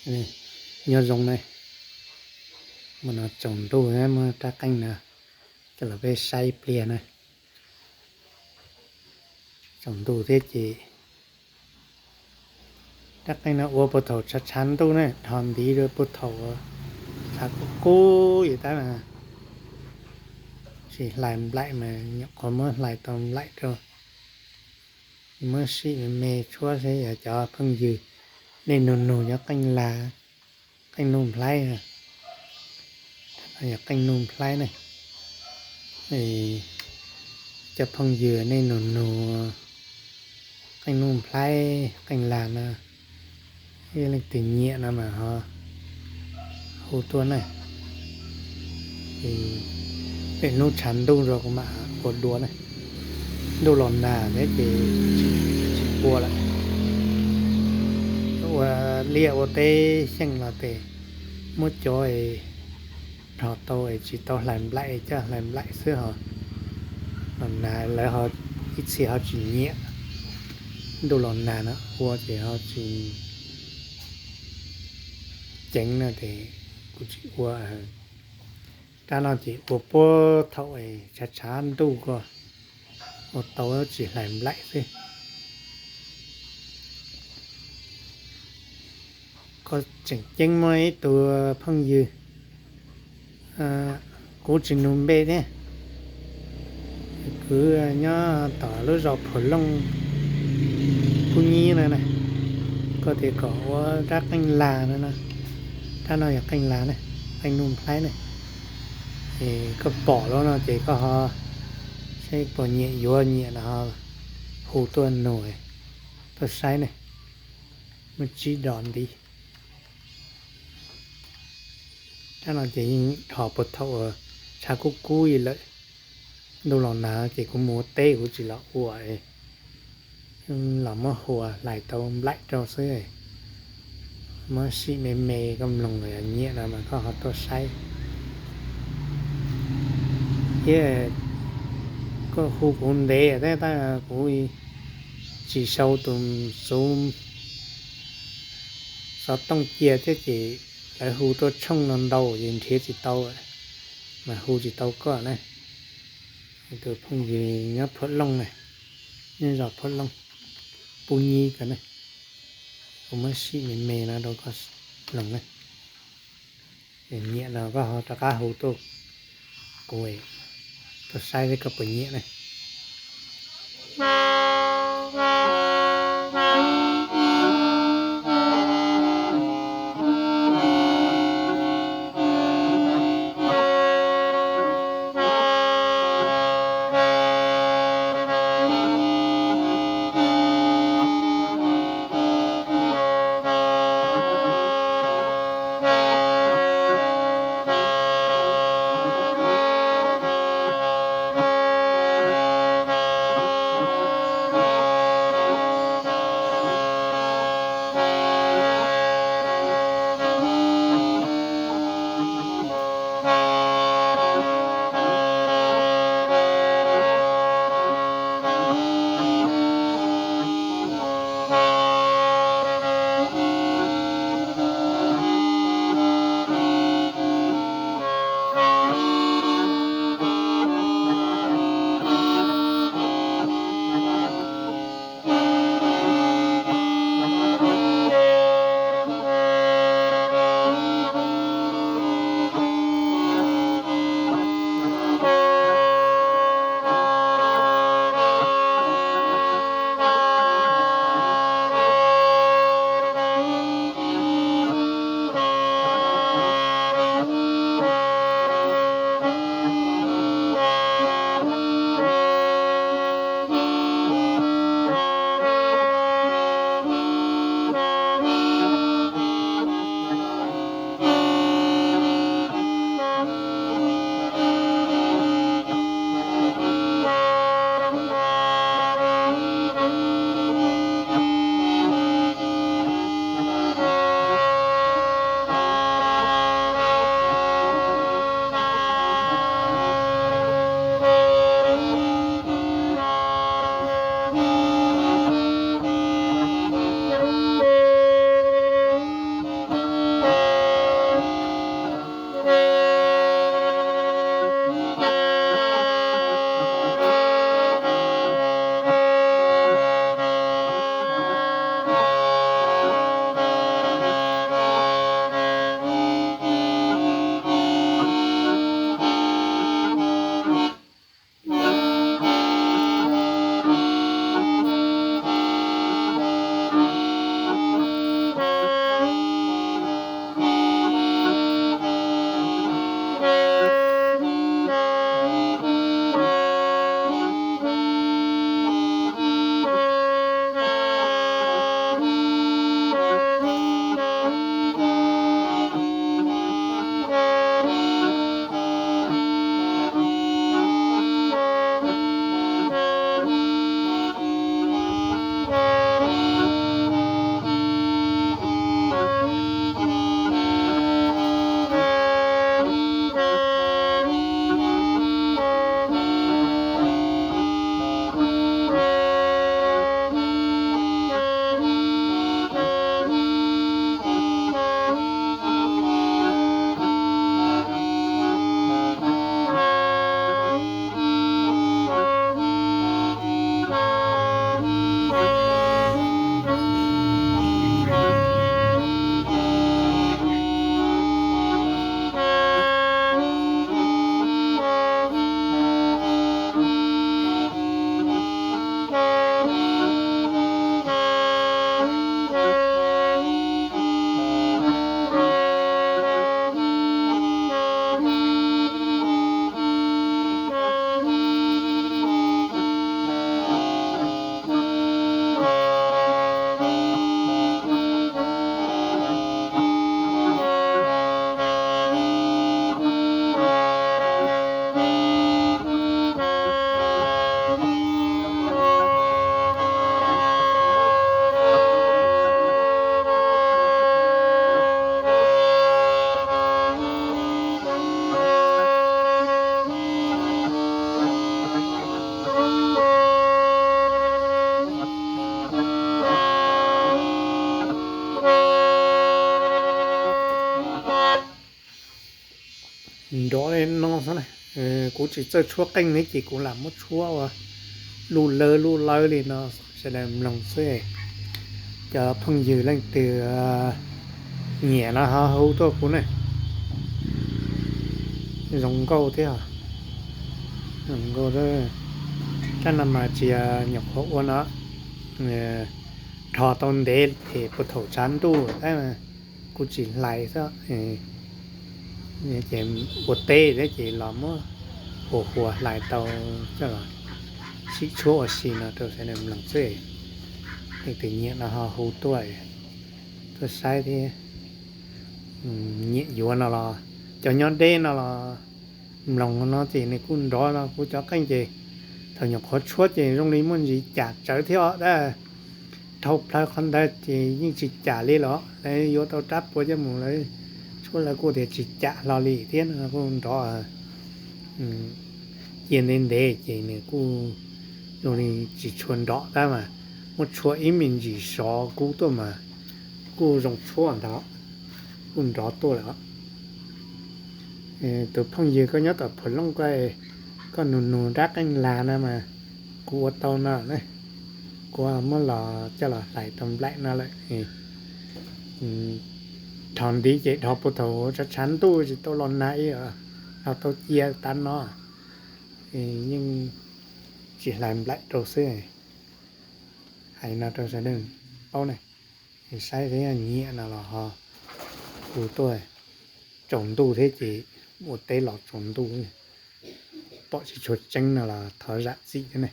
Nyob zoo na, mus no tsaus ntuj muab rab qeej no coj los peb saib pliag na. Tsaus ntuj thiab ces rab qeej no ua puag thaum tshav tshav ntuj ne, dhos ntiv rau puag thaum tshav kub kub ib tab, tsis hlais nplaim mas nyuam qhuav muab hlais tau nplaim rau. Muab sim me me tshuab seb yog cov phooj ywg nej nug nug nyob qeej las, qeej nuj nplhaib, yog qeej nuj nplhaib ne. Cov phooj ywg nej nug nug qeej nuj nplhaib qeej las no, leej twg nyiam no mas ho hu tuaj na. Pem hnub tshav ntuj rau kuv mam ua dua na. Ntuj los nag thiab ces tsis ua lawm. Ua liaj ua teb xyeej los ces muab cov dhos tau es tsis tau hlais nplaim, coj hlais nplaim xwb ho. Los nag lawv ib txhia ho tsis nyiam. Ntuj los nag no ua ces ho tsis ceev no ces kuv tsis ua. Rab no ces ua puag thaum tshav tshav ntuj ko ua tau tsis hlais nplaim xwb. Koj tseem ceeb muaj ib tug phooj ywg, kuv tsis nug npe thiab, kwv nyob tom lub zos Phuam Looj, Pub Nyib no na, koj tias kom ua rab qeej las no no, rab no yog qeej las ne, qeej nuj nplhaib ne. Koj pom lawm no ces koj ho saib puas nyiam yuav, nyiam no ho hu tuaj nug, tuaj saib ne, muaj tsib dos ntiv. Rab no ces yeej dhos puag thaum tshav kub kub li lawm. Ntuj los nag ces kuv mus ua teb kuv tsis los ua, los muab hu hlais tau nplaim rau xwb. Muab sim me me koj mloog, yog nyiam no mas koj ho tuaj saib. Thiab koj hu kuv ntev thiab tab kuv tsis sau tus xuv xov tooj cia thiab ces lawv hu tuaj tshooj no ntau ces nrhiav tsis tau, mas hu tsis tau koj na. Tus phooj ywg nyob Phuam Looj na, nyob zos Phuam Looj, Pub Nyib ko na. Kuv muab sim me me no rau koj mloog na. Nyiam no koj ho rov qab hu tuaj kuv, tuaj saib seb koj puas nyiam na. Nrov li no xwb na. Kuv tsis txawj tshuab qeej thiab ces kuv lam muab tshuab ua luj lawv luj lawv li no, sawv daws mloog xwb. Cov phooj ywg leej twg nyiam no ho hu tuaj kuv ne. Zoo nkauj thiab. Zoo nkauj. Rab no mas tsis yog nyuam qhuav ua no, dhos tau ntev ces puag thaum tshav ntuj tab kuv tsis hlais xwb. Ces ua teb thiab ces los muab huas huas hlais tau coj los sim tshuab ua si no rau sawv daws mloog xwb. Leej twg nyiam no ho hu tuaj, tuaj saib thiab. Nyiam yuav no los, cov nyob deb no los mloog no ces nws kuj nrov no. Kuv cov qeej ces thaum nyuam qhuav tshuab ces zoo li muaj ntsis cam tsawv thiab os. Dhau plaws qhov ntawd ces yeej tsis cam li los lawv yuav tau rab puav coj mus lawv tshuab lawv kuj tias tsis cam hlo li thiab no kuj nrov. Cia ntev ntev ces nws kuj zoo li tsis tshua nrov tab mas muab tshuab ib me ntsis sov kub tuaj mas kuj zoo tshuab ntag, kuj nrov tuaj lawm. Tus phooj ywg koj nyob tom Phuv Looj ko, koj nug nug rab qeej lag no mas kuv ua tau no ne. Kuv muab los coj los hlais tau nplaim no lawm. Dhos ntiv ces dhos puag thaum tshav tshav ntuj tsis tau los nag ib, los tau cia tas no, yeej tsis hlais nplaim rau xwb. Hais no rau sawv daws paub ne, saib thiab nyiam no los ho hu tuaj. Tsaus ntuj thiab ces ua teb los tsaus ntuj, pom tsis tshua tseeb no los thov zam txim thiab ne.